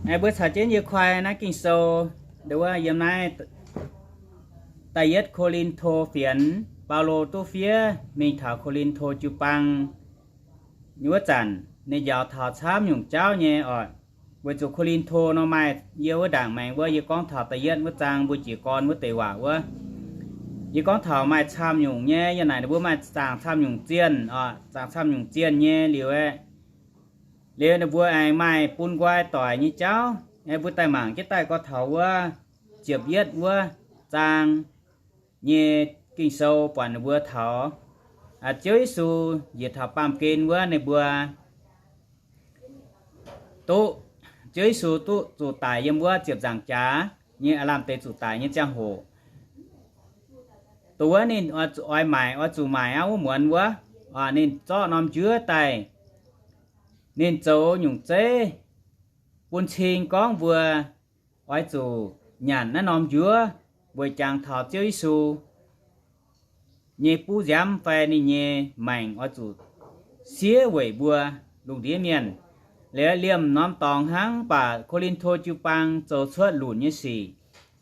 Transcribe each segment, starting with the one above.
Mbuo caux jienv yie koi naaiv Ging-Sou, nduov yiem naaiv da'yietv Ko^lin^to fienx, Baulo duqv fiev mingh taux Ko^lin^to jiu-baang wuov zanc, ninh njaaux taux camv nyungc jauv nyei oc. Weic zuqc Ko^lin^to nor maaih yie wuov ndaangc maengx wuov, yie gorngv taux da'yietv wuov zaang mbuo jiez gorn wuov deix waac wuov. Yie gorngv taux maaih camv nyungc nyei, yie naaic ninh mbuo maaih zaangc camv nyungc zienh oc, zaangc camv nyungc zienh nyei liuz aeqv, liuz ninh mbuo aengx maaih bun nqoi doic nyei jauv. Mbuo daaih mangc jienv daaih gorngv taux wuov ziepc yietv wuov zaang nyei Ging-Sou buatc ninh mbuo taux Ziouv Yesu njiec taux baamh gen wuov, ninh mbuo duqv, Ziouv Yesu duqv zuqc daic yiem wuov ziepc nzaangc jaax nyei aav lamh deix zuqc daic nyei ziangh hoc. Dongh wuov ninh oix maaic, oix zuqc maaic aqv wuov muonz wuov, ninh zorqv norm njuov daaih, ninh zoux nyungc zeiv bun cing gorngv mbuo oix zuqc nyanc naaiv norm njuov weic jangx taux Ziouv Yesu nyei buv nziaamv fai ninh nyei maengc oix zuqc siev weic mbuo lungh ndiev mienh. Liuz liemh norm dorngx hnangv, mv baac Ko^lin^to jiu-baang zoux cuotv lunc nyei sic.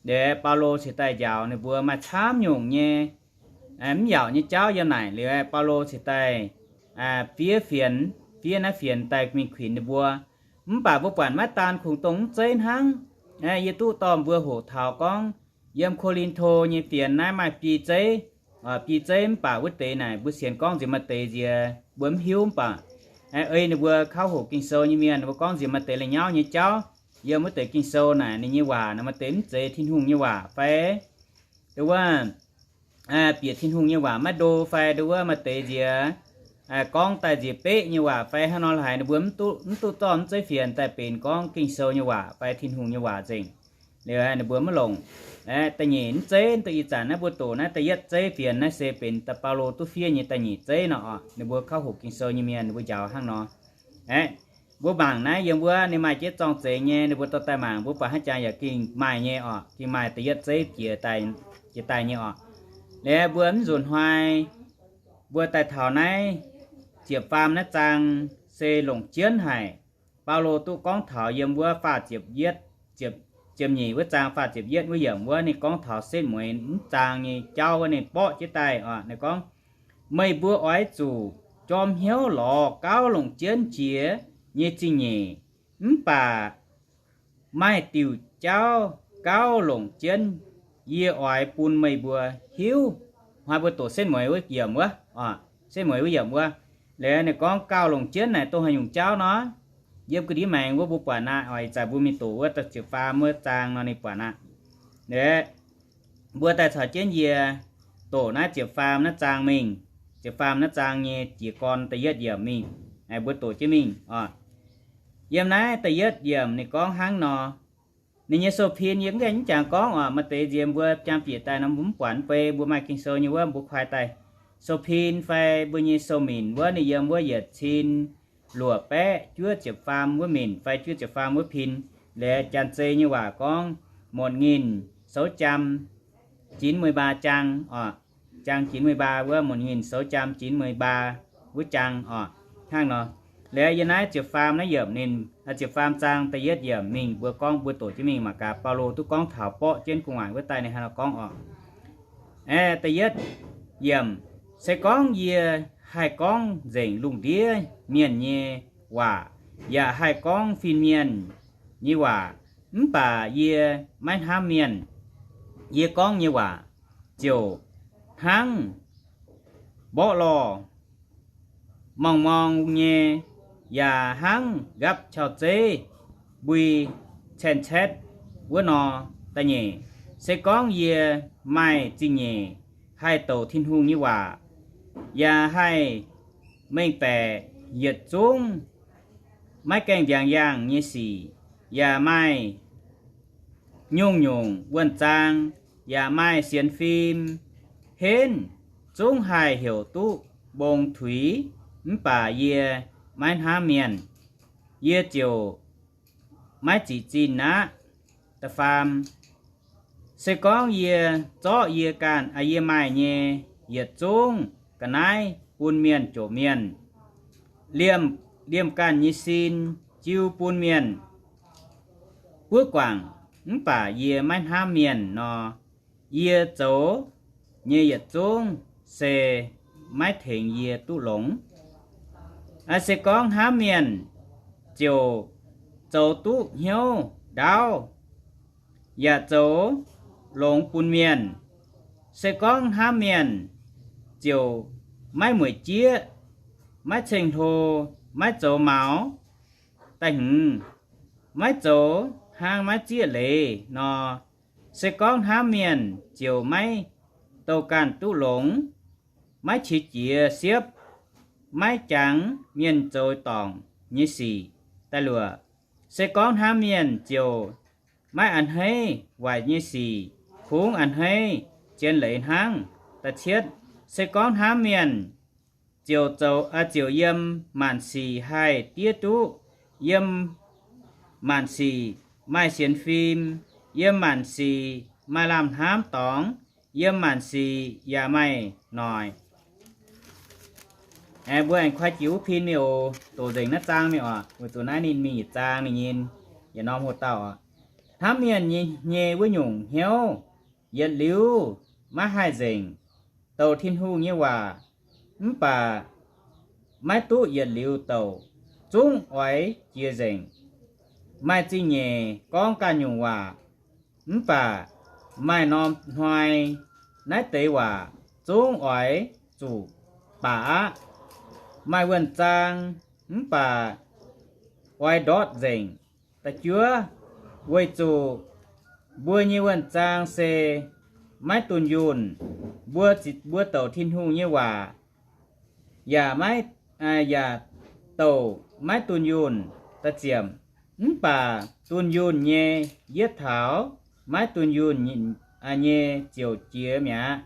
Liuz Baulo cingx daaih njaaux ninh mbuo maaih camv nyungc nyei mv yaauc nyei jauv yiem naaic. Liuz Baulo cingx daaih fiev fienx, fiev naaiv fienx daaih mingh kuinx ninh mbuo. Mv baac mbuo buatc maiv daan kungx dongh mv zeiv hnangv. Yie duqv dorh mbuo hoqc taux gorngv yiem Ko^lin^to nyei fienx naaiv maaih biei zeiv, biei zeiv mv baac wuov deix naaic mbuo sienx gorngv nziex maaih deix nziex mbuo mv hiuv, mv baac ei ninh mbuo kauv hoqc Ging-Sou nyei mienh ninh mbuo gorngv nziex maaih deix la'nyauv nyei jauv. Yiem wuov deix Ging-Sou naaic ninh nyei waac naaic maaih deix mv zeiz Tin-Hungh nyei waac fai nduov wuov bieqc Tin-Hungh nyei waac maiv ndo fai nduov wuov maaih deix nziex gorngv daaih nziex beqv nyei waac fai hnangv nor laaix ninh mbuo mv duqv zorqv mv zeiv fienx daaih benx gorngv Ging-Sou nyei waac fai Tin-Hungh nyei waac nzengc. Liuz ninh mbuo maiv longc. Da'nyeic mv zeiv, ih zanc naaiv mbuo doqc naaiv da'yietv zeiv fienx naaiv se benx Baulo duqv fiev nyei da'nyeic zeiv nor oc. Ninh mbuo kauv hoqc Ging-Sou nyei mienh ninh mbuo njaaux hnangv nor. Aeqv, mbuo mangc naaiv yiem wuov ninh maaih jienv zorng-zengx nyei, ninh mbuo dorh daaih mangc, mbuo buatc hnangv jangx yaac gengh maaih nyei oc, gengh maaih da'yietv zeiv jiex daaih, jiex daaih nyei oc. Liuz mbuo mv nzunc hnoi mbuo daaih taux naaiv ziepc faam naaiv zaang se longc jienv haic. Baulo duqv gorngv taux yiem wuov faah ziepc yietv, ziepc, ziepc nyeic wuov zaang faah ziepc yietv wuov yiemc wuov, ninh gorngv taux setv mueiz mv zaang nyei jauv wuov, ninh borqv jienv daaih oc. Ninh gorngv, meih mbuo oix zuqc jorm hnyouv lorz gauh longc jienv jiex nyei zingh nyeic, mv baac maaih diuc jauv gauh longc jienv yie oix bun meih mbuo hiuv. Hnoi mbuo doqc setv mueiz wuov yiemc wuov, setv mueiz wuov yiemc wuov, liuz ninh gorngv gauh longc jienv naaic dongh haaix nyungc jauv nor, yiem ga'ndiev maengx wuov mbuo buatc aqv oc. Ih zanc mbuo mingh doqc wuov ziepc faam wuov zaang nor ninh buatc aqv. Liuz mbuo daaih caux jienv yie doqc naaiv ziepc faam naaiv zaang mingh, ziepc faam naaiv zaang nyei jiez gorn da'yietv yiemc mingh, mbuo doqc jienv mingh oc. Yiem naaiv da'yietv yiemc ninh gorngv hnangv nor, ninh nyei sou-pin yie mv gaengh mv jangx gorngv oc. Maaih deix nziex mbuo jangx bieqc daaih nor mbuo mv buatc mv bei, mbuo maaih Ging-Sou nyei wuov mbuo kuaix daaih. Sou-pin fai mbuo nyei sou-minc wuov ninh yiem wuov yietc cin luoqc baeqv juov ziepc faam wuov minc fai juov ziepc faam wuov pin. Liuz janx-zei nyei waac gorngv một nghìn sáu trăm chín mươi ba trang oc. Jang chín mươi ba wuov, một nghìn sáu trăm chín mươi ba wuov jang oc. Hnangv nor, liuz yiem naaiv ziepc faam naaiv yiemc ninh, ziepc faam zaang da'yietv yiemc mingh mbuo gorngv mbuo doqc jienv mingh mangc gaax Baulo duqv gorngv taux borqv jienv gu'nguaaic wuov daaih ninh hnangv nor gorngv oc. Aeqv, da'yietv yiemc, se gorngv yie haih gorngv nzengc lungh ndiev mienh nyei waac, yaac haih gorngv fin-mienh nyei waac, mv baac yie maiv hnamv mienh. Yie gorngv nyei waac ziouc hnangv mborqv lorh morngh-morngh nyei, yaac hnangv nqapv cau zeiv mbui caenh caetv wuov nor. Da'nyeic, se gorngv yie maaih zingh nyeic haih douc Tin-Hungh nyei waac, yaac haih mengh baeqc yietc zungv maiv gaengh ndiangx-yaangh nyei sic, yaac maaih nyungc-nyungc wuonh zaang, yaac maaih sienx fim henv, zungv haih heuc duqv mbong tuix, mv baac yie maiv hnamv mienh, yie ziouc maiv zic zinh aqv. Da'faam, se gorngv yie zorqv yie ganh, yie maaih nyei yietc zungv ga'naaiv bun mienh jomc mienh, liemh, liemh ganh nyei sin jiu bun mienh, buov guangc, mv baac yie maiv hnamv mienh nor, yie zoux nyei yietc zungv se maiv tengx yie duqv longx. Se gorngv hnamv mienh ziouc zoux duqv hnyouv ndaauv, yaac zoux longx bun mienh. Se gorngv hnamv mienh ziouc maiv mueic jieqv, maiv ceng-hlo, maiv zoux maux da'hmz, maiv zoux hnangv maiv zieqv leiz nor, se gorngv hnamv mienh ziouc maiv douh ganh duqv longx, maiv qiex jiez siepv, maiv jangx mienh zoux dorngc nyei sic. Da'luoqc, se gorngv hnamv mienh ziouc maiv a'hneiv waaic nyei sic, kungx a'hneiv zien leiz hnangv. Da'cietv, se gorngv hnamv mienh ziouc zoux, ziouc yiem maanc sic haih diev duqv, yiem maanc sic maaih sienx fim, yiem maanc sic maaih lamh hnamv dorngx, yiem maanc sic yaac maaih noic. Mbuo aengx koi jiex wuov pin mingh oc, doqc nzengc naaiv zaang mingh oc. Weic zuqc naaiv ninh mingh yietc zaang ninh nyei yietc norm hoc-dauh oc. Hnamv mienh nyei wuov nyungc hnyouv yietc liuz maiv haih nzengc. Douc Tin-Hungh nyei waac mv baac maiv duqv yietc liuz douc, zungv oix jiex nzengc. Maaih zingh nyeic gorngv ganh nyungc waac, mv baac maaih norm hnoi naaiv deix waac zungv oix zuqc baac aqv. Maaih wuonh zaang mv baac oix ndortv nzengc. Da'juov, weic zuqc mbuo nyei wuonh zaang se maiv dunh yunh, mbuo, mbuo douc Tin-Hungh nyei waac yaac maiv, yaac douc maiv dunh yunh. Da'ziepc, mv baac dunh yunh nyei yietv taux maiv dunh yunh nyei ziouc jiex mi'aqv.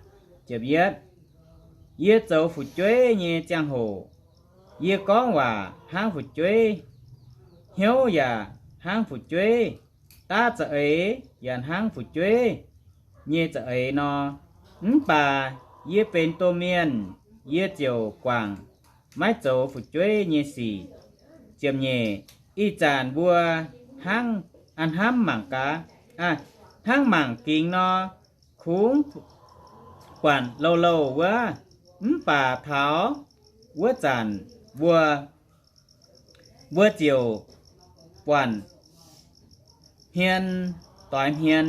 Ziepc yietv, yie zoux fu'jueiv nyei ziangh hoc, yie gorngv waac hnangv fu'jueiv, hnyouv yaac hnangv fu'jueiv, daav za'eix yaac hnangv fu'jueiv nyei za'eix nor, mv baac yie benx domh mienh, yie ziouc guangc maiv zoux fu'jueiv nyei sic. Ziepc nyeic, ih zanc mbuo hnangv, hnamv mangc gaax, hnangv mangc gingx nor, kungx buatc louh louh wuov, mv baac taux wuov zanc mbuo, mbuo ziouc buatc hmien doix hmien.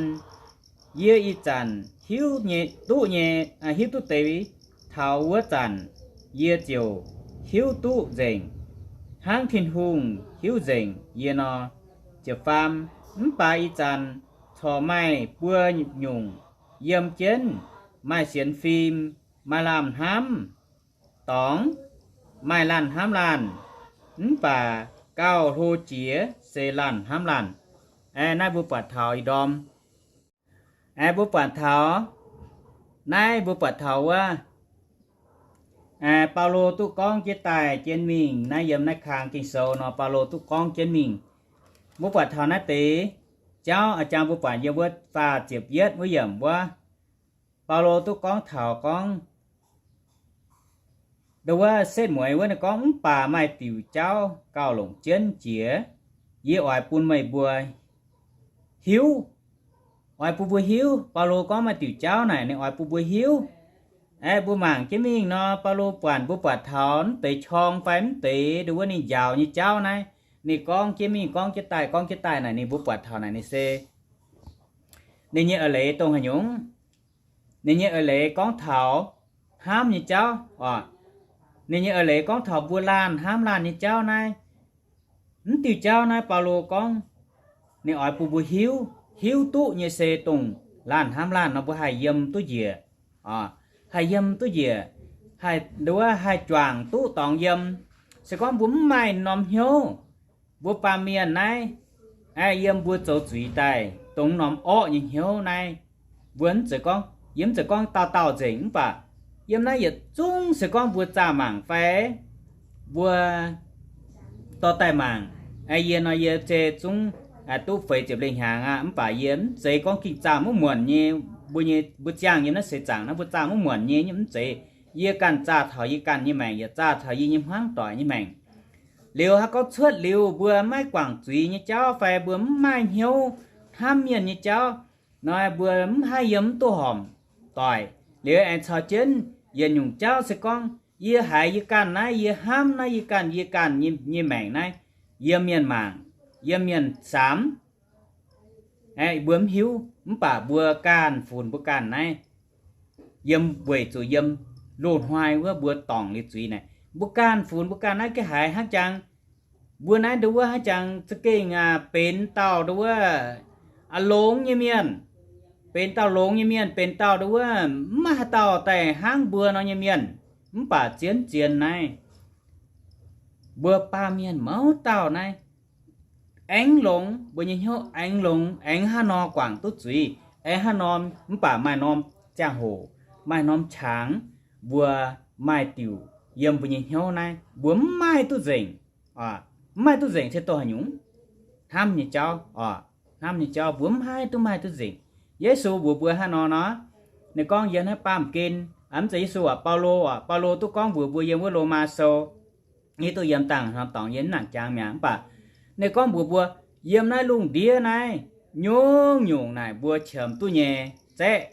Yie ih zanc hiuv nyei, duqv nyei, hiuv duqv deix, taux wuov zanc yie ziouc hiuv duqv nzengc, hnangv Tin-Hungh hiuv nzengc yie nor. Ziepc faam, mv baac ih zanc corc maaih buo nyungc yiem jienv, maaih sienx fim, maaih lamh hnamv dorngx, maaih laanh hnamv laanh, mv baac gauh hlo jiex se laanh hnamv laanh. Aeqv, naaiv mbuo buatc taux ih ndorm. Aeqv, mbuo buatc taux, naaiv mbuo buatc taux wuov, Baulo duqv gorngv jienv daaih jienv mingh naaiv, yiem naaiv kang Ging-Sou nor, Baulo duqv gorngv jienv mingh. Mbuo buatc taux naaiv deix jauv, jangx mbuo buatc yiem wuov faah ziepc yietv wuov yiemc wuov, Baulo duqv gorngv taux gorngv, ndo wuov setv mueiz wuov ninh gorngv, mv baac maaih diuc jauv gauh longc jienv jiex, yie oix bun meih mbuo hiuv. Oix bun mbuo hiuv. Baulo gorngv maaih diuc jauv naaic ninh oix bun mbuo hiuv. Aeqv, mbuo mangc jienv mingh nor, Baulo buatc, mbuo buatc taux mv deix qorng fai mv deix ndo wuov ninh njaaux nyei jauv naaiv, ninh gorngv jienv mingh, gorngv jienv daaih, gorngv jienv daaih naaic, ninh mbuo buatc taux naaic ninh se ninh nyei eix leiz dongh haaix nyungc? Ninh nyei eix leiz gorngv taux hnamv nyei jauv oc. Ninh nyei eix leiz gorngv taux mbuo laanh hnamv laanh nyei jauv naaiv. Mv diuh jauv naaiv Baulo gorngv ninh oix bun mbuo hiuv, hiuv duqv nyei se dongh laanh hnamv laanh nor mbuo haih yiem duqv njiec, haih yiem duqv njiec, haih, ndo wuov haih juangc duqv dorngx yiem. Se gorngv mbuo mv maaih norm hnyouv, mbuo baamh mienh naaiv, aeqv, yiem mbuo zoux zuiz daaih dongh norm orqv nyei hnyouv naaiv, mbuo mv zeiz gorngv, yie mv zeiz gorngv dauh dauh nzengc, mv baac yiem naaiv yietc zungv se gorngv mbuo zaah mangc fai mbuo dorh daaih mangc. Yie nor yie se zungv duqv feix ziepc lengh hnyangx aqv, mv baac yie mv zeiz gorngv ging zaah maiv muonc nyei. Mbuo nyei, mbuo ziangh yiem naaiv seix zaangc naaiv mbuo zaah maiv muonc nyei, mv zeiz. Yie ganh zaah taux yie ganh nyei maengc, yaac zaah taux yie nyei hmuangv doic nyei maengc. Liuz haaix gorngv cuotv liuz mbuo maiv guangc zuiz nyei jauv fai mbuo mv maaih hnyouv hnamv mienh nyei jauv, nor mbuo mv haih, yiem mv duqv hormc doic. Liuz aengx caux jienv yietc nyungc jauv se gorngv, yie haiz yie ganh naaiv, yie hnamv naaiv, yie ganh, yie ganh nyei, nyei maengc naaiv, yiem mienh mangc, yiem mienh samx, mbuo mv hiuv, mv baac mbuo ganh funx mbuo ganh naaiv, yiem weic zuqc yiem loz-hnoi wuov mbuo dorngc liuz zuiz naaic, mbuo ganh funx mbuo ganh naaiv ga'haiz hnangv jangx, mbuo naaiv nduov wuov hnangv jangx za'gengh benx dauh nduov wuov longx nyei mienh, benx dauh longx nyei mienh, benx dauh nduov wuov mv maaih haaix dauh daaih hnangv mbuo nor nyei mienh. Mv baac zien-zien naaiv, mbuo baamh mienh mouz dauh naaiv aengx longx, mbuo nyei hnyouv aengx longx, aengx haaix nor guangc duqv zuiz, aengx haaix norm, mv baac maaih norm ziangh hoc, maaih norm qangx, mbuo maaih diuc yiem mbuo nyei hnyouv naaiv mbuo mv maaih duqv nzengc. Mv maaih duqv nzengc se dongh haaix nyungc? Hnamv nyei jauv oc. Hnamv nyei jauv mbuo mv haih duqv maaih duqv nzengc. Yesu mbuox mbuo hnangv nor nor, ninh gorngv yiem naaiv baamh gen, mv zeiz Yesu aac, Baulo oc, Baulo duqv gorngv mbuox mbuo yiem wuov Lomaa Sou, yie duqv yiem dangh norm dorngx yie mv nangc jangx mi'aqv, mv baac ninh gorngv mbuox mbuo, yiem naaiv lungh ndiev naaiv nyungc-nyungc naaic mbuo qiemx duqv nyei zaeqv,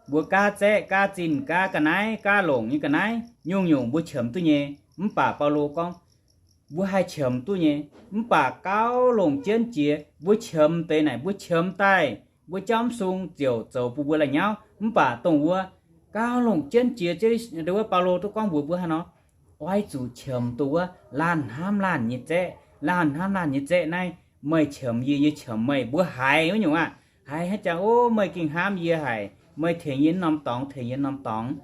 mbuo gaav zaeqv, gaav zinh, gaav ga'naaiv, gaav longc nyei ga'naaiv, nyungc-nyungc mbuo qiemx duqv nyei. Mv baac Baulo gorngv, mbuo haih qiemx duqv nyei, mv baac gauh longc jienv jiex. Mbuo qiemx deix naaic, mbuo qiemx daaih, mbuo jauv mv sung ziouc zoux bun mbuo la'nyauv. Mv baac dongh wuov gauh longc jienv jiex, wuov Baulo duqv gorngv mbuox mbuo hnangv nor, oix zuqc qiemx dongh wuov laanh hnamv laanh nyei zaeqv. Laanh hnamv laanh nyei zaeqv naaiv, meih qiemx yie, yie qiemx meih, mbuo haiz wuov nyungc aah. Haiz hnangv jangx, o, meih gengh hnamv yie haic, meih tengx yie norm dorngx, tengx yie norm dorngx.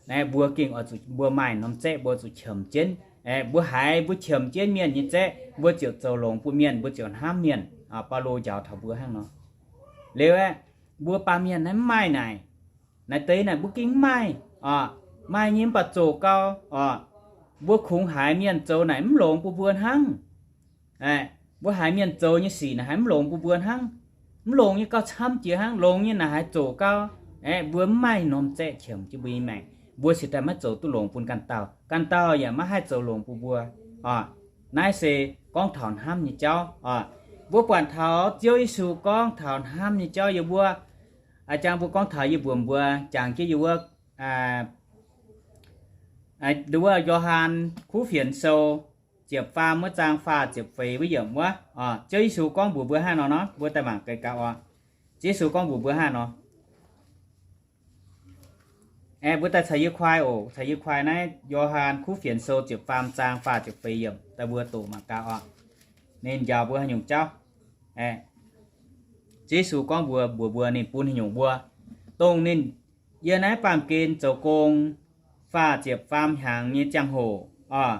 Naaiv mbuo gengh oix zuqc, mbuo maaih norm zaeqv mbuo zuqc qiemx jienv. Mbuo haiz mbuo qiemx jienv mienh nyei zaeqv, mbuo ziouc zoux longx bun mienh, mbuo ziouc hnamv mienh. Baulo njaaux taux mbuo hnangv nor. Liuz aeqv, mbuo baamh mienh naaiv mv maaih naaic, naaic deix naaic mbuo gengh mv maaih oc. Maaih nyei mv baac zoqc gau oc. Mbuo kungx haiz mienh zoux naaic mv longx bun mbuo hnangv. Mbuo haiz mienh zoux nyei sic naaic haiz mv longx bun mbuo hnangv. Mv longx nyei gauh camv jiex hnangv, longx nyei naaic haiz zoqc gau. Aeqv, mbuo mv maaih norm zaeqv qiemx jienv mbuo nyei maengc, mbuo cingx daaih maiv zoux duqv longx bun ganh dauh, ganh dauh yaac maiv haih zoux longx bun mbuo oc. Naaiv se gorngv taux hnamv nyei jauv oc. Mbuo buatc taux Ziouv Yesu gorngv taux hnamv nyei jauv yiem wuov, a'jang mbuo gorngv taux yie mbuox mbuo jangx jienv yiem wuov, wuov Yo^han Kuv Fienx Sou ziepc faam wuov zaang faah ziepc feix wuov yiemc wuov oc. Ziouv Yesu gorngv mbuox mbuo hnangv nor nor, mbuo daaih mangc gaax oc. Ziouv Yesu gorngv mbuox mbuo hnangv nor. Aeqv, mbuo daaih caux yie kuaai oc. Caux yie kuaai naaiv Yo^han Kuv Fienx Sou ziepc faam zaang faah ziepc feix yiemc daaih mbuo doqc mangc gaax oc. Ninh njaaux mbuo haaix nyungc jauv? Aeqv, Ziouv Yesu gorngv mbuox, mbuox mbuo ninh bun haaix nyungc mbuo, dongh ninh yiem naaiv baamh gen zoux gong faah ziepc faam hnyangx nyei ziangh hoc oc.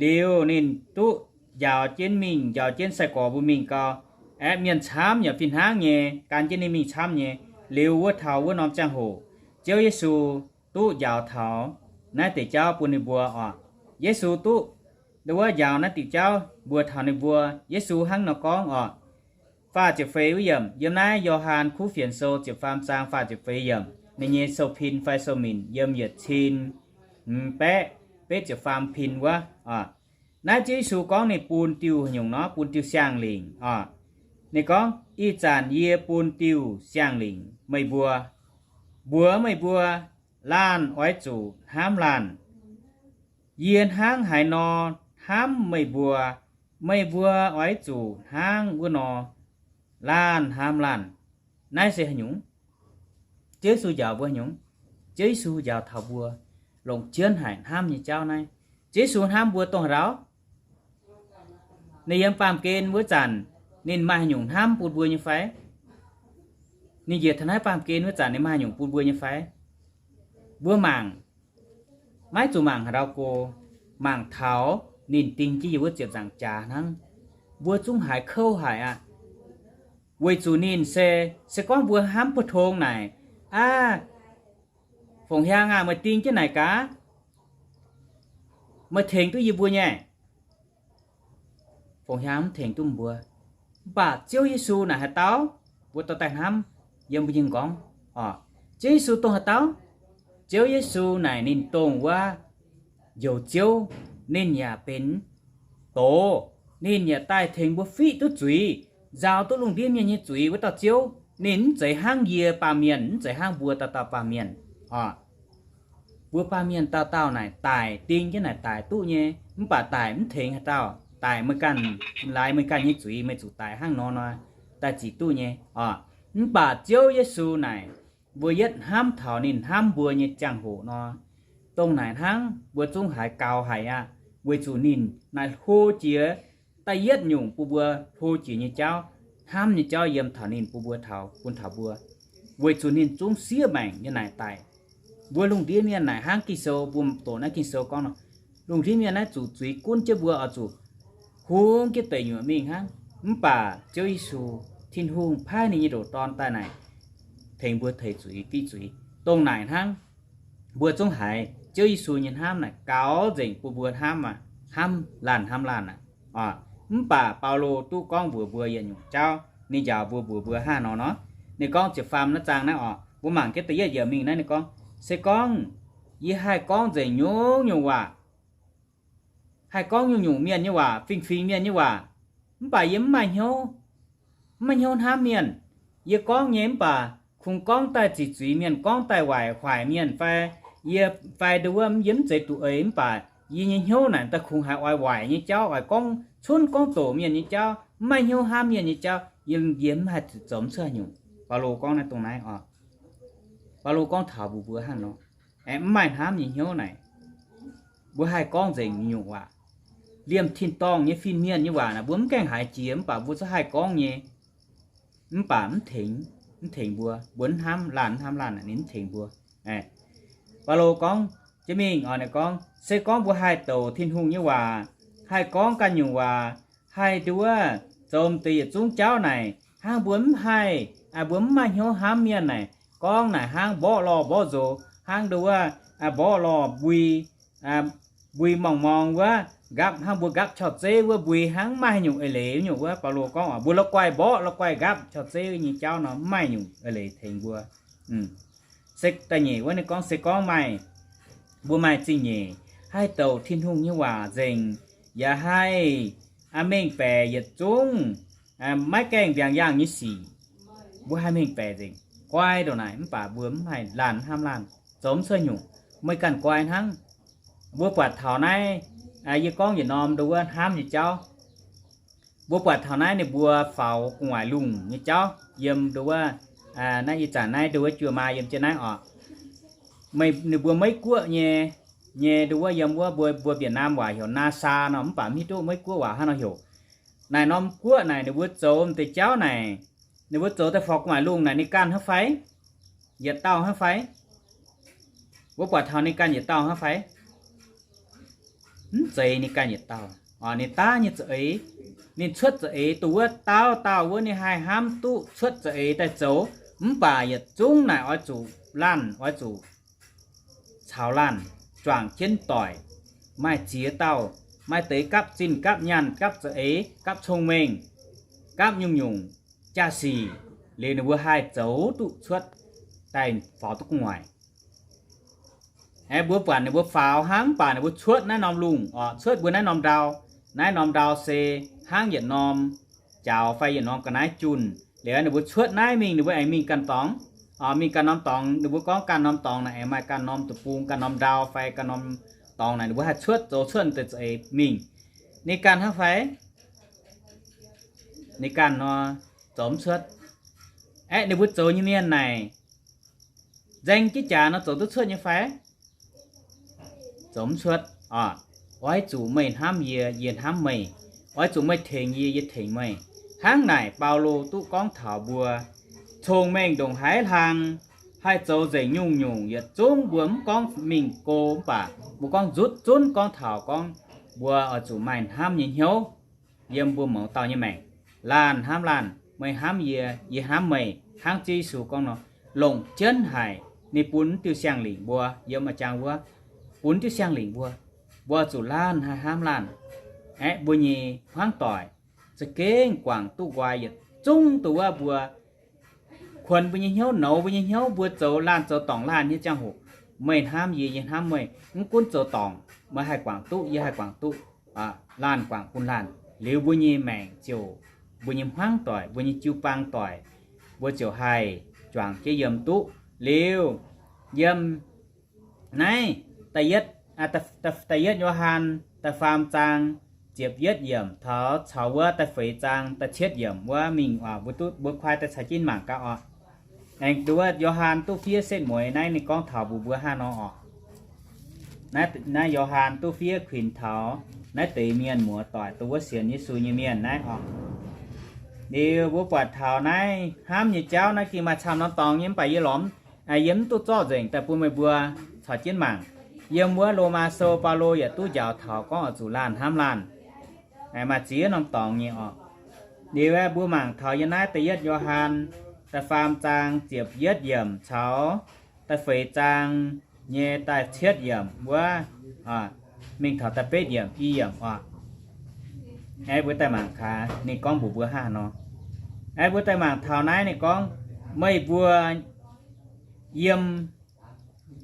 Liuz ninh duqv njaaux jienv mingh, njaaux jienv sai-gorx mbuo mingh gau. Aeqv, mienh camv yaac fih hnangv nyei gan jienv ninh mingh camv nyei. Liuz wuov taux wuov norm ziangh hoc, Ziouv Yesu duqv njaaux taux naaiv deix jauv bun ninh mbuo oc. Yesu duqv wuov njaaux naaiv diuc jauv mbuox taux ninh mbuo. Yesu hnangv nor gorngv oc. Faah ziepc feix wuov yiemc, yiem naaiv Yo^han Kuv Fienx Sou ziepc faam zaang faah ziepc feix yiemc, ninh nyei sou pin fai sou minc yiem yietc cin hmz baeqv betv ziepc faam pin wuov oc. Naaiv Ziouv Yesu gorngv ninh bun diuh haaix nyungc nor, bun diuh siang-lingc oc. Ninh gorngv, ih zanc yie bun diuh siang-lingc meih mbuo, mbuox meih mbuo, laanh oix zuqc hnamv laanh. Yie hnangv haaix nor hnamv meih mbuo, meih mbuo oix zuqc hnangv wuov nor laanh hnamv laanh. Naaiv se haaix nyungc? Ziouv Yesu njaaux mbuo haaix nyungc? Ziouv Yesu njaaux taux mbuo longc jienv haic hnamv nyei jauv naaiv. Ziouv Yesu hnamv mbuo dongh haaix dauh? Ninh yiem baamh gen wuov zanc, ninh maaih haaix nyungc hnamv bun mbuo nyei fai? Ninh njiec taux naaiv baamh gen wuov zanc ninh maaih haaix nyungc bun mbuo nyei fai? Mbuo mangc, maiv zuqc mangc haaix dauh go, mangc taux ninh ding jienv yie wuov ziepc nzaangc jaax hnangv, mbuo zungv haiz kouv haic aqv. Weic zuqc ninh se, se gorngv mbuo hnamv pou-tong naaic, aav, Fongc Hiaang aah, meih ding jienv naaic gaax, meih tengx duqv yie mbuo nyei. Fongc Hiaang mv tengx duqv mbuo. Mv baac Ziouv Yesu naaic haaix dauh? Mbuo dorh daaih hnamv yiem mbuo nyei m'nqorngv oc. Ziouv Yesu dongh haaix dauh? Ziouv Yesu naaic ninh dongh wuov Njoux Ziouv. Ninh yaac benx doz. Ninh yaac daaih tengx mbuo fiqv duqv zuiz, nzaaux duqv lungh ndiev mienh nyei zuiz wuov dauh Ziouv, ninh mv zeiz hnangv yie baamh mienh, mv zeiz hnangv mbuo dauh dauh baamh mienh oc. Mbuo baamh mienh dauh dauh naaic daic, ding jienv naaic daic duqv nyei, mv baac daic mv tengx haaix dauh. Daic meih ganh, laaix meih ganh nyei zuiz meih zuqc daic hnangv nor nor daaih zic duqv nyei oc. Mv baac Ziouv Yesu naaic, mbuo yietv hnamv taux ninh hnamv mbuo nyei ziangh hoc nor, dongh naaic hnangv mbuo zungv haiz gaux haic aqv, weic zuqc ninh naaic hlo jiex da'yietv nyungc bun mbuo hlo jiex nyei jauv, hnamv nyei jauv yiem taux ninh bun mbuo taux, bun taux mbuo, weic zuqc ninh zungv siev maengc nyei naaic daic. Mbuo lungh ndiev mienh naaic hnangv Ging-Sou, mbuo doqc naaiv Ging-Sou gorngv nor, lungh ndiev mienh naaiv zuqc zuiz gunv jienv mbuo oix zuqc hungx jienv deic nyuoqc mingh hnangv. Mv baac Ziouv Yesu, Tin-Hungh paaiv ninh nyei ndoqc Dorn daaih naaic, tengx mbuo teix zuiz fiqv zuiz. Dongh naaic hnangv, mbuo zungv haiz Ziouv Yesu nyei hnamv naaic gaux nzengc bun mbuo hnamv aqv, hnamv laanh hnamv laanh aqv. Mv baac Baulo duqv gorngv mbuox mbuo yietc nyungc jauv, ninh njaaux mbuo mbuox mbuo hnangv nor nor. Ninh gorngv ziepc faam naaiv zaang naaiv oc, mbuo mangc jienv da'yietv yiemc mingh naaiv ninh gorngv, se gorngv yie haih gorngv nzengc nyungc-nyungc waac, haih gorngv nyungc-nyungc mienh nyei waac, fingx-fingx mienh nyei waac, mv baac yie mv maaih hnyouv, mv maaih hnyouv hnamv mienh. Yie gorngv nyei mv baac kungx gorngv daaih ziqc zuiz mienh, gorngv daaih waaic hoic mienh fai yie, fai nduov wuov yie mv zeiz duqv eix, mv baac yie nyei hnyouv naaic daaih kungx haiz oix waaic nyei jauv, oix gorngv cunv gorngv doqc mienh nyei jauv, mv maaih hnyouv hnamv mienh nyei jauv, yie, yie mv haih zoux mv cuotv nyungc. Baulo gorngv naaiv dongh naaiv oc. Baulo gorngv taux mbuox mbuo hnangv nor, aengx mv maaih hnamv nyei hnyouv naaic, mbuo haih gorngv nzengc nyungc waac. Liemh tin-dorngh nyei fin-mienh nyei waac naaic mbuo mv gaengh haiz jiex, mv baac mbuo zungv haih gorngv nyei. Mv baac mv tengx, mv tengx mbuo, mbuo mv hnamv laanh, mv hnamv laanh naaic ninh mv tengx mbuo. Baulo gorngv jienv mingh oc, ninh gorngv, se gorngv mbuo haih douc Tin-Hungh nyei waac, haih gorngv ganh nyungc waac, haih nduov zoux deix yietc zungv jauv naaic, hnangv mbuo mv haih, mbuo mv maaih hnyouv hnamv mienh naaic, gorngv naaic hnangv mborqv lorh mborqv nzox, hnangv nduov wuov mborqv lorh mbui, mbui morngh-morngh wuov nqapv, hnangv mbuo nqapv cau-zeiv wuov mbui, hnangv mv maaih haaix nyungc eix leiz nyungc wuov. Baulo gorngv oc, mbuo la'guaih mborqv la'guaih nqapv cau-zeiv nyei jauv nor, mv maaih nyungc eix leiz tengx mbuo. Se da'nyeic wuov ninh gorngv, se gorngv maaih, mbuo maaih zingh nyeic haih douc Tin-Hungh nyei waac nzengc, yaac haih mengh baeqc yietc zungv maiv gaengh mbiaangx yaangh nyei sic, mbuo haih mengh baeqc nzengc, guai ndongc naaic, mv baac mbuo mv haih laanh hnamv laanh, zoux mv cuotv nyungc. Meih ganh guai hnangv. Mbuo buatc taux naaiv, yie gorngv yietc norm nduov wuov hnamv nyei jauv. Mbuo buatc taux naaiv ninh mbuo faaux gu'nguaaic lungh nyei jauv yiem nduov wuov, naaiv ih zanc naaiv nduov wuov juoh maa yiem jienv naaiv oc. Meih, ninh mbuo Meiv Guoqv nyei, nyei nduov wuov yiem wuov mbuo, mbuo Việt Nam waac heuc NASA nor, mv baac mv hiuv duqv Meiv Guoqv waac hnangv nor heuc. Naaic norm guoqv naaic ninh mbuo zoux m'deix jauv naaic, ninh mbuo zoux daaih faaux gu'nguaaic lungh naaic ninh ganh hnangv fai? Yietc dauh hnangv fai? Mbuo buatc taux ninh ganh yietc dauh hnangv fai? Mv zeiz ninh ganh yietc dauh. Ninh daav nyei za'eix, ninh cuotv za'eix dongh wuov dauh dauh wuov ninh haih hnamv duqv cuotv za'eix daaih zoux. Mv baac yietc zungv naaic oix zuqc laanh, oix zuqc caux laanh juangc jienv doic, maaih ziex dauh, maaih deix gapv zinh gapv nyaanh gapv za'eix gapv cong-mengh, gapv nyungc-nyungc jaa-sic, liuz ninh mbuo haih zoux duqv cuotv daaih faaux duqv gu'nguaaic. Aeqv, mbuo buatc ninh mbuo faaux hnangv, mv baac ninh mbuo cuotv naaiv norm lungh oc, cuotv mbuo naaiv norm ndau. Naaiv norm ndau se hnangv yietc norm jaux fai yietc norm ga'naaiv junh. Liuz ninh mbuo cuotv naaiv mingh, ninh mbuo aengx mingh ganh dorngx, mingh ganh norm dorngx. Ninh mbuo gorngv ganh norm dorngx naaic aengx maaih ganh norm deic-bung, ganh norm ndau fai ganh norm dorngx naaic, ninh mbuo haih cuotv, zoux cuotv deix za'eix mingh. Ninh ganh hnangv fai? Ninh ganh nor, zoux mv cuotv. Aeqv, ninh mbuo zoux nyei mienh naaic, nzaeng jienv jaax nor zoux duqv cuotv nyei fai? Zoux mv cuotv oc. Oix zuqc meih hnamv yie, yie hnamv meih. Oix zuqc meih tengx yie, yie tengx meih. Hnangv naaic Baulo duqv gorngv taux mbuo cong-mengh ndongc haaix hlang, haih zoux nzengc nyungc-nyungc, yietc zungv mbuo mv gorngv mingh go, mv baac mbuo gorngv nzutv zunv gorngv taux gorngv mbuo oix zuqc maaih hnamv nyei hnyouv yiem mbuo mouz dauh nyei maengc. Laanh hnamv laanh, meih hnamv yie, yie hnamv meih, hnangv Ziouv Yesu gorngv nor, longc jienv haic. Ninh bun diuh siang-lingc mbuo yiem a'jang wuov, bun diuh siang-lingc mbuo, mbuo zuqc laanh haih hnamv laanh. Aeqv, mbuo nyei hmuangv doic za'gengh guangc duqv nqoi yietc zungv dongh wuov mbuo kuonx mbuo nyei hnyouv, nouz mbuo nyei hnyouv, mbuo zoux laanh zoux dorngc laanh nyei ziangh hoc, meih hnamv yie, yie hnamv meih, mv gunv zoux dorngc, meih haih guangc duqv, yie haih guangc duqv, laanh guangc bun laanh, liuz mbuo nyei maengc ziouc mbuo nyei hmuangv doic, mbuo nyei jiu-baang doic, mbuo ziouc haih juangc jienv yiem duqv liuz. Yiem naaiv da'yietv, da'yietv Yo^han da'faam zaang ziepc yietv yiemc taux, caux wuov da'feix zaang da'cietv yiemc wuov mingh oc, mbuo duqv, mbuo kuaai daaih caux jienv mangc gaax oc. Aengx nduov Yo^han duqv fiev setv mueiz naaiv ninh gorngv taux mbuox mbuo hnangv nor oc. Naaiv, naaiv Yo^han duqv fiev kuinx taux naaiv deix mienh muoz doic, dongh wuov sienx Yesu nyei mienh naaiv oc. Liuz mbuo buatc taux naaiv hnamv nyei jauv naaiv gengh maaih camv norm dorngx nyei, mv baac yie lorz, yie mv duqv zorqv nzengc daaih bun meih mbuo caux jienv mangc. Yiem wuov Lomaa Sou Baulo yaac duqv njaaux taux gorngv oix zuqc laanh hnamv laanh. Maaih ziex norm dorngx nyei oc. Liuz aeqv, mbuo mangc taux yiem naaiv da'yietv Yo^han da'faam zaang ziepc yietv yiemc caux da'feix zaang nyei da'cietv yiemc wuov, mingh taux da'betv yiemc, i yiemc oc. Aeqv, mbuo daaih mangc gaax ninh gorngv mbuox mbuo hnangv haaix nor. Aeqv, mbuo daaih mangc taux naaiv ninh gorngv, meih mbuo yiem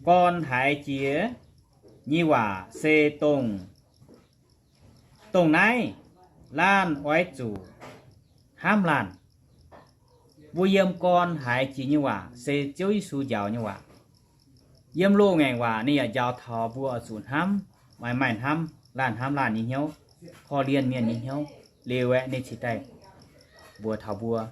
gorn haiz jiex nyei waac se dongh, dongh naaiv, laanh oix zuqc hnamv laanh. Mbuo yiem gorn haiz jiex nyei waac se Ziouv Yesu njaaux nyei waac. Yiem loz-ngaengc waac ninh yaac njaaux taux mbuo oix zuqc hnamv, maaih, maaih hnamv, laanh hnamv laanh nyei hnyouv, korv-lienh mienh nyei hnyouv. Liuz aeqv, ninh cingx daaih mbuox taux mbuo.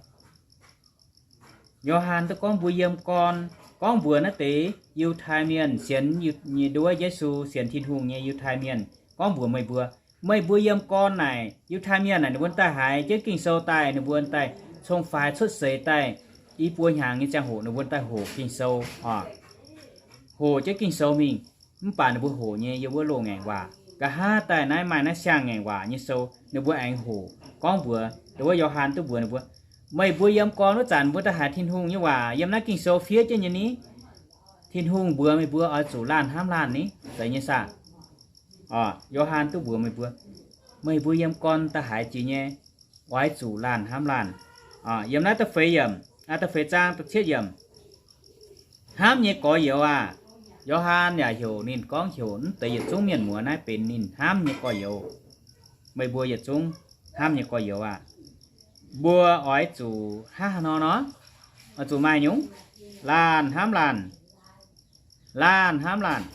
Yo^han duqv gorngv mbuo yiem gorn, gorngv mbuox naaiv deix Yiutai Mienh sienx, nduov Yesu, sienx Tin-Hungh nyei Yiutai Mienh, gorngv mbuox meih mbuo, meih mbuo yiem gorn naaic, Yiutai Mienh naaic ninh mbuo daaih haiz jienv Ging-Sou daaih, ninh mbuo daaih cong-faix cuotv seix daaih, i buo hnyangx nyei ziangh hoc ninh mbuo daaih hoqc Ging-Sou oc. Hoqc jienv Ging-Sou mingh, mv baac ninh mbuo hoqc nyei yiem wuov loz-ngaengc waac. Nqa'haav daaih naaiv maaih naaiv siang-ngaengc waac nyei sou ninh mbuo aengx hoqc. Gorngv mbuox nduov Yo^han duqv mbuox ninh mbuo, meih mbuo yiem gorn wuov zanc mbuo daaih haiz Tin-Hungh nyei waac yiem naaiv Ging-Sou fiev jienv nyei ni. Tin-Hungh mbuox meih mbuo oix zuqc laanh hnamv laanh ni, zeiz nyei saah? Yo^han duqv mbuox meih mbuo, meih mbuo yiem gorn daaih haiz jiex nyei, oix zuqc laanh hnamv laanh. Yiem naaiv da'feix yiemc, da'feix zaang da'cietv yiemc, hnamv nyei gorx-youz aah! Yo^han yaac heuc ninh gorngv heuc mv deix yietc zungv mienh muoz naaiv benx ninh hnamv nyei gorx-youz. Meih mbuo yietc zungv hnamv nyei gorx-youz aah! Mbuo oix zuqc hnangv haaix nor nor? Oix zuqc maaih nyungc laanh hnamv laanh. Laanh hnamv laanh.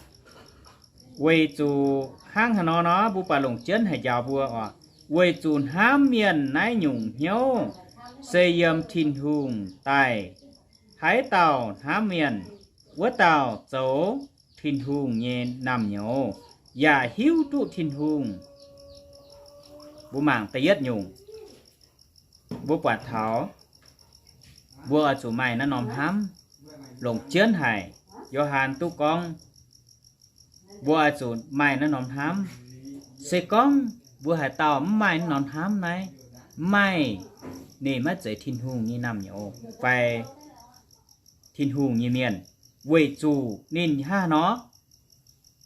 Weic zuqc hnangv haaix nor nor, mbuo baac longc jienv haic njaaux mbuo oc. Weic zuqc hnamv mienh naaiv nyungc hnyouv se yiem Tin-Hungh daaih. Haaix dauh hnamv mienh, wuov dauh zoux Tin-Hungh nyei naamh nyouz, yaac hiuv duqv Tin-Hungh. Mbuo mangc da'yietv nyungc, mbuo buatc taux mbuo oix zuqc maaih naaiv norm hnamv. Longc jienv haic, Yo^han duqv gorngv mbuo oix zuqc maaih naaiv norm hnamv. Se gorngv mbuo haaix dauh mv maaih naaiv norm hnamv naaiv, mv maaih, ninh maiv zeiz Tin-Hungh nyei naamh nyouz fai Tin-Hungh nyei mienh. Weic zuqc ninh hnangv haaix nor?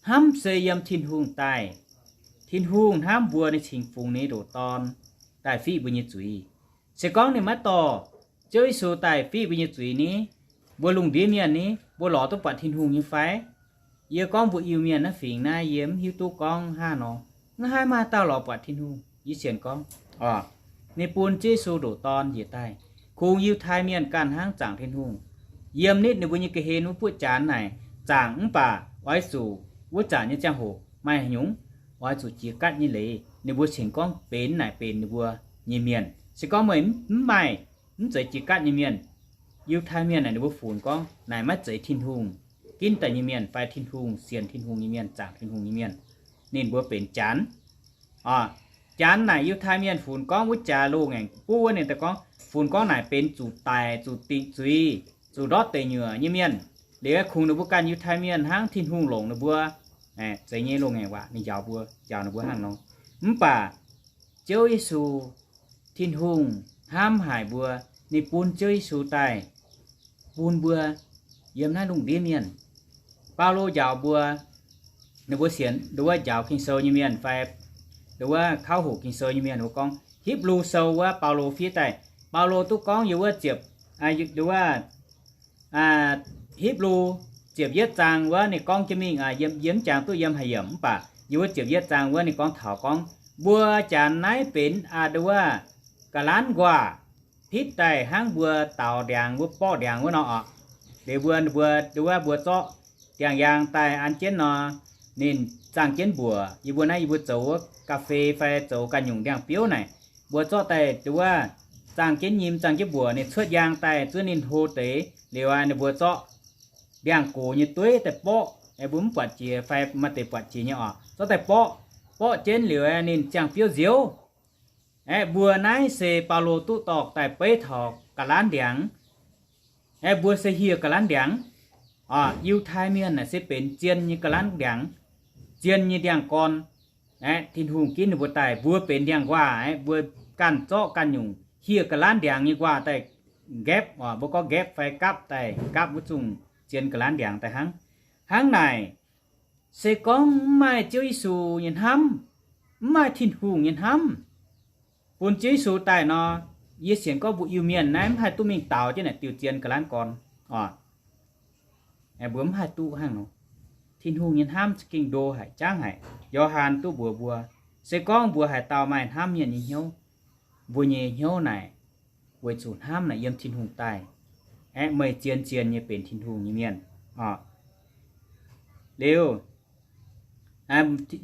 Hnamv se yiem Tin-Hungh daaih. Tin-Hungh hnamv mbuo, ninh cingx fungx ninh ndoqc Dorn daaih fiqv mbuo nyei zuiz. Se gorngv ninh maiv dorh Ziouv Yesu daaih fiqv mbuo nyei zuiz ni, mbuo lungh ndiev mienh ni, mbuo lorz duqv buatc Tin-Hungh nyei fai? Yie gorngv mbuo Iu-Mienh naaiv fingx naaiv, yie mv hiuv duqv gorngv hnangv nor. Mv haih maaih dauh lorz buatc Tin-Hungh. Yie sienx gorngv, oc, ninh bun Ziouv Yesu ndoqc Dorn njiec daaih, kungx Yiutai Mienh ganh hnangv zaangc Tin-Hungh, yiem nitv ninh mbuo nyei ga'hlen wuov buoqv janx naaic zaangc. Mv baac oix zuqc wuov zanc nyei ziangh hoc maaih haaix nyungc oix zuqc jiex gaatv nyei leiz, ninh mbuo cingx gorngv benx naaic benx ninh mbuo nyei mienh. Se gorngv meih mv maaih, mv zeiz jiex gaatv nyei mienh, Yiutai Mienh naaic ninh mbuo funx gorngv naaic maiv zeiz Tin-Hungh ginv daaih nyei mienh fai Tin-Hungh, sienx Tin-Hungh nyei mienh, zaangc Tin-Hungh nyei mienh, ninh mbuo benx janx. Janx naaic Yiutai Mienh funx gorngv wuov jaax loz-ngaengc buov wuov, ninh daaih gorngv, funx gorngv naaic benx zuqc daic, zuqc dingc zuiz, zuqc ndortv deic nyuoqc nyei mienh. Liuz kungx ninh mbuo ganh Yiutai Mienh hnangv Tin-Hungh longc ninh mbuo. Zeiz nyei loz-ngaengc waac ninh njaaux mbuo, njaaux ninh mbuo hnangv nor. Mv baac Ziouv Yesu, Tin-Hungh hnamv haic mbuo, ninh bun Ziouv Yesu daaih bun mbuo yiem naaiv lungh ndiev mienh. Baulo njaaux mbuo, ninh mbuo sienx, nduov njaaux Ging-Sou nyei mienh fai nduov kauv hoqc Ging-Sou nyei mienh mbuo gorngv, Hipv^lu Sou wuov Baulo fiev daaih, Baulo duqv gorngv yiem wuov ziepc, nduov Hipv^lu ziepc yietv zaang wuov ninh gorngv jienv mingh, yiem, yiem mv jangx duqv yiem haaix yiemc, mv baac yiem wuov ziepc yietv zaang wuov ninh gorngv taux gorngv, mbuo janx naaiv benx, nduov, ga'lanv nquaah pitv daaih hnangv mbuo daaux ndiangx wuov, borqv ndiangx wuov nor oc. Liuz mbuo, mbuo, wuov mbuo zorqv ndiangx-yaang daaih an jienv nor, ninh zaangh jienv mbuoqc. Yie mbuo naaiv yie mbuo zoux wuov ga'fei fai zoux ganh nyungc ndiangx-biouv naaic, mbuo zorqv daaih wuov zaangh jienv nyim, zaangh jienv mbuoqc, ninh cuotv yaang daaih zuov ninh hlo deix liuz aqv, ninh mbuo zorqv ndiangx-gox nyei dueiv daaih borqv. Aeqv, mbuo mv buatc jiex fai maaih deix buatc jiex nyei oc. Zorqv daaih borqv, borqv jienv liuz aeqv, ninh ziangh biouv nziouv. Aeqv, mbuo naaiv se Baulo duqv dorh daaih beiv taux ga'lanv ndiangx. Aeqv, mbuo se hieh ga'lanv ndiangx. Yiutai Mienh naaic se benx zien nyei ga'lanv ndiangx, zien nyei ndiangx-gorn. Aeqv, Tin-Hungh ginv ninh mbuo daaih, mbuo benx ndiangx-nquaah. Aeqv, mbuo ganh zorqv ganh nyungc hieh ga'lanv ndiangx nyei nquaah daaih nqaepv, mbuo gorngv nqaepv fai gapv daaih, gapv wuov zungh zien ga'lanv ndiangx daaih hnangv. Hnangv naaic, se gorngv mv maaih Ziouv Yesu nyei hnamv, mv maaih Tin-Hungh nyei hnamv, bun Ziouv Yesu daaih nor, yie sienx gorngv mbuo Iu-Mienh naaiv mv haih duqv mingh daaux jienv naaic diuh zien ga'lanv gorn oc. Mbuo mv haih duqv hnangv nor. Tin-Hungh nyei hnamv za'gengh ndo haic, jangv haic. Yo^han duqv mbuox mbuo, se gorngv mbuo haaix dauh maaih hnamv mienh nyei hnyouv, mbuo nyei hnyouv naaic weic zuqc hnamv naaic yiem Tin-Hungh daaih. Aeqv, meih zien zien nyei benx Tin-Hungh nyei mienh oc. Liuz,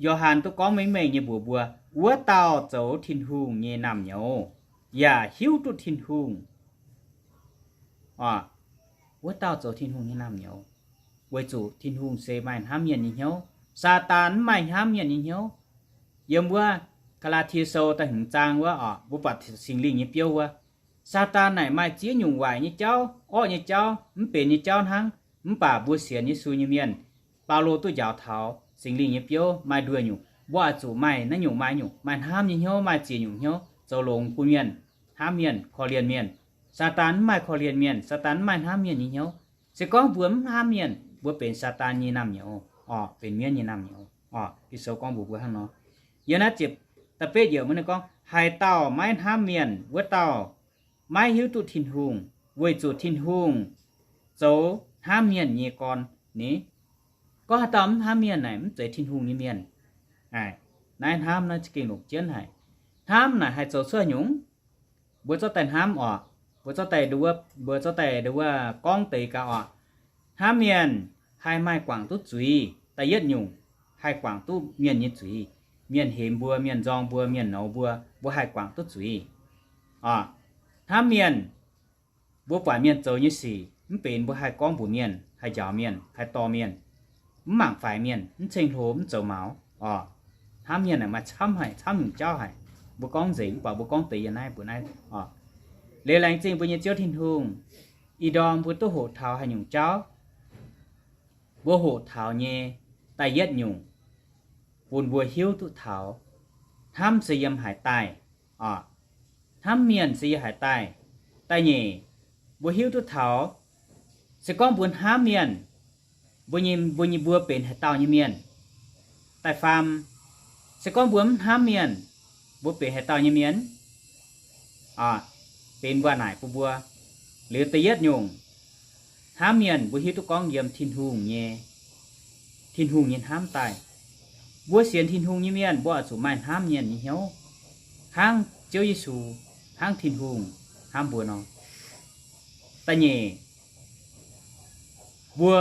Yo^han duqv gorngv mengh mengh nyei mbuox mbuo, wuov dauh zoux Tin-Hungh nyei naamh nyouz yaac hiuv duqv Tin-Hungh. Wuov dauh zoux Tin-Hungh nyei naamh nyouz, weic zuqc Tin-Hungh se maaih hnamv mienh nyei hnyouv. Saadaan mv maaih hnamv mienh nyei hnyouv. Yiem wuov Gaa^laa^tie Sou da'hmz zaang wuov oc, mbuo buatc Singx Lingh nyei biouv wuov, Saadaan naaic maaih ziex nyungc waaic nyei jauv, orqv nyei jauv, mv benx nyei jauv hnangv. Mv baac mbuo sienx Yesu nyei mienh, Baulo duqv njaaux taux Singx Lingh nyei biouv maaih nduoh nyungc, mbuo oix zuqc maaih naaiv nyungc maaih nyungc, maaih hnamv nyei hnyouv, maaih ziex nyungc hnyouv, zoux longx bun mienh, hnamv mienh, korv-lienh mienh. Saadaan mv maaih korv-lienh mienh, Saadaan mv maaih hnamv mienh nyei hnyouv. Se gorngv mbuo mv hnamv mienh, mbuo benx Saadaan nyei naamh nyouz oc, benx mienv nyei naamh nyouz oc. Ging-Sou gorngv mbuox mbuo hnangv nor. Yiem naaiv ziepc da'betv yiemc wuov ninh gorngv, haaix dauh maiv hnamv mienh, wuov dauh maiv hiuv duqv Tin-Hungh, weic zuqc Tin-Hungh zoux hnamv mienh nyei gorn ni. Gorngv haaix dauh mv hnamv mienh naaic mv zeiz Tin-Hungh nyei mienh. Naaiv hnamv naaiv za'gengh longc jienv haic. Hnamv naaic haih zoux cuotv nyungc. Mbuo zorqv daaih hnamv oc. Mbuo zorqv daaih, mbuo zorqv daaih wuov gorngv deix gaax oc. Hnamv mienh haih maaih guangc duqv zuiz. Da'yietv nyungc, haih guangc duqv mienh nyei zuiz. Mienh hemx mbuo, mienh nzorng mbuo, mienh nouz mbuo, mbuo haih guangc duqv zuiz. Hnamv mienh, mbuo buatc mienh zoux nyei sic mv benx mbuo haih gorngv mbuox mienh, haih njaaux mienh, haih dorh mienh, mv mangc faix mienh, mv ceng-hlo, mv zoux maux oc. Hnamv mienh naaic maaih camv haic, camv nyungc jauv haic. Mbuo gorngv nzengc mv baac mbuo gorngv deix yiem naaiv mbuo naaiv oc. Liuz laengz zingh mbuo nyei Ziouv Tin-Hungh, ih ndorm mbuo duqv hoqc taux haaix nyungc jauv? Mbuo hoqc taux nyei da'yietv nyungc, bun mbuo hiuv duqv taux hnamv se yiem haaix daaih oc. Hnamv mienh se yiem haaix daaih. Da'nyeic, mbuo hiuv duqv taux, se gorngv mbuo hnamv mienh, mbuo nyei, mbuo nyei, mbuo benx haaix dauh nyei mienh. Da'faam, se gorngv mbuo mv hnamv mienh, mbuo benx haaix dauh nyei mienh? Benx mbuo naaic bun mbuo. Liuz da'yietv nyungc, hnamv mienh mbuo hiuv duqv gorngv yiem Tin-Hungh nyei, Tin-Hungh nyei hnamv daaih. Mbuo sienx Tin-Hungh nyei mienh mbuo oix zuqc maaih hnamv mienh nyei hnyouv, hnangv Ziouv Yesu, hnangv Tin-Hungh hnamv mbuo nor. Da'nyeic, mbuo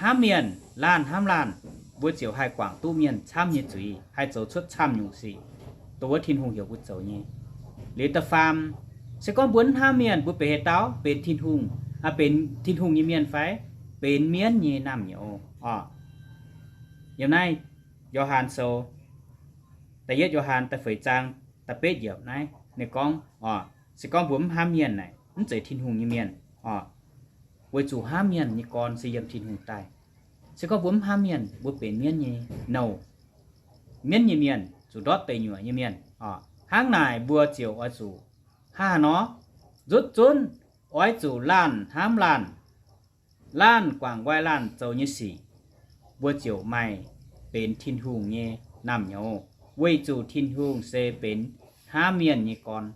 hnamv mienh laanh hnamv laanh, mbuo ziouc haih guangc duqv mienh camv nyei zuiz, haih zoux cuotv camv nyungc sic, dongh wuov Tin-Hungh heuc mbuo zoux nyei. Liuz da'faam, se gorngv mbuo mv hnamv mienh, mbuo benx haaix dauh? Benx Tin-Hungh, benx Tin-Hungh nyei mienh fai? Benx mienv nyei naamh nyouz oc. Yiem naaiv Yo^han Sou, da'yietv Yo^han da'feix zaang da'betv yiemc naaiv ninh gorngv oc, se gorngv mbuo mv hnamv mienh naaic, mv zeiz Tin-Hungh nyei mienh oc, weic zuqc hnamv mienh nyei gorn se yiem Tin-Hungh daaih. Se gorngv mbuo mv hnamv mienh, mbuo benx mienv nyei nouh, mienv nyei mienh, zuqc ndortv deic nyuoqc nyei mienh oc. Hnangv naaic mbuo ziouc oix zuqc hnangv haaix nor? Nzutv zunv oix zuqc laanh hnamv laanh, laanh guangc nqoi laanh zoux nyei sic, mbuo ziouc maaih benx Tin-Hungh nyei naamh nyouz, weic zuqc Tin-Hungh se benx hnamv mienh nyei gorn.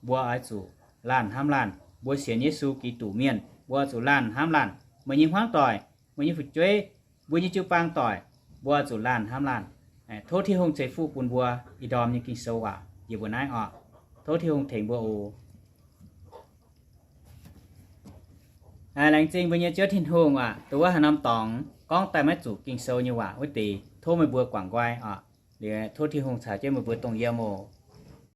Mbuo oix zuqc laanh hnamv laanh. Mbuo sienx Yesu Giduc mienh, mbuo oix zuqc laanh hnamv laanh. Meih nyei hmuangv doic, meih nyei fu'jueiv, mbuo nyei jiu-baang doic, mbuo oix zuqc laanh hnamv laanh. Tov Tin-Hungh ceix fuqv bun mbuo ih ndorm nyei Ging-Sou waac yiem mbuo naaiv oc. Tov Tin-Hungh tengx mbuo oc. Laengz zingh mbuo nyei Ziouv Tin-Hungh aac, dongh wuov haaix norm dorngx gorngv daaih maiv zuqc Ging-Sou nyei waac wuov deix, tov meih mbuo guangc nqoi oc. Liuz tov Tin-Hungh caux jienv meih mbuo dongh yiem oc.